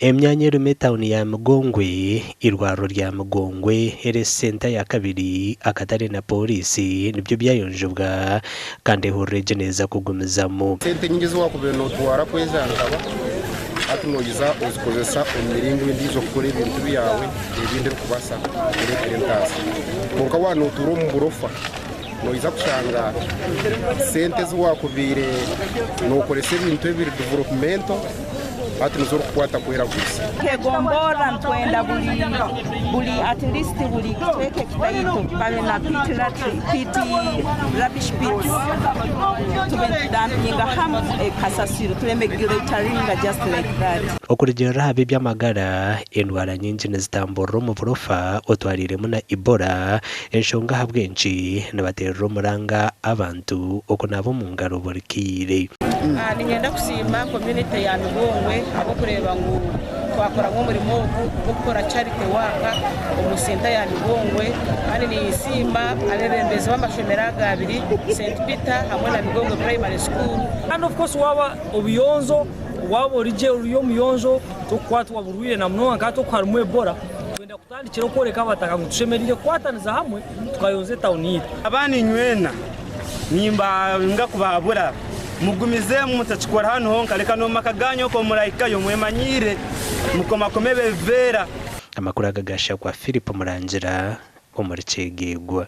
Emyanya erimu etauni ya Migongwe, eirwariro rya Migongwe, Health Centre ya kabiri, akatare na pooriisi nibyo byayonjibwa kandi ehururu egi neeza kugumizamu. Sente nyingi ezi waakubaire nootwara kwejanjaba, hati noija ozikozesa omu miringo endiijo kukora ebintu byawe ebindi ebirikubaasa kukureetera entaasya. Kwonka waaba nootuura omu burofa, noija kushanga sente ezi waakubaire nookoresa ebintu ebiri developmental hati nizo orikukwata kweraguza. Nk'egomborora nitwenda buri buri at least buri kicweka ekitaito babe na pit latri pit rubbish pits tube nitudampinga hamwe kasasiro tureme kugiloitaringa just like that. Okurugiirira aha b'eby'amagara, endwara nyingi nizitamburira omu burofa otwariiremu na Ebola, enshonga ahabw'enki nibateerera omuranga abantu okunaaba omu ngaro buri kaire. Niinyenda kusiima community ya Migongwe ahabw'okureeba ngu twakoramu omurimo ogu ogw'okukora charity work omu centre ya Migongwe kandi ninsiima abeebembezi b'amashomero aga abiri, St Peter hamwe na Migongwe Primary School. Kandi of course waaba obuyonjo, waaba ori gye ori omuyonjo tokukwatwa burwaire na munonga nka hati oku harimu Ebola, twenda kutandikira okworeka abataka ngu tushemereire kukwataniza hamwe tukayonza etawuni yaitu. Abaana inywena nimbanga kubahabura, mugumizemu mutakikora hanu honka, reka n'omu maka gaanyu okwo murahikayo mwemanyiire, mukomakome ebiveera. Amakuru aga gashakwa Philip Murangira omuri Kyegegwa.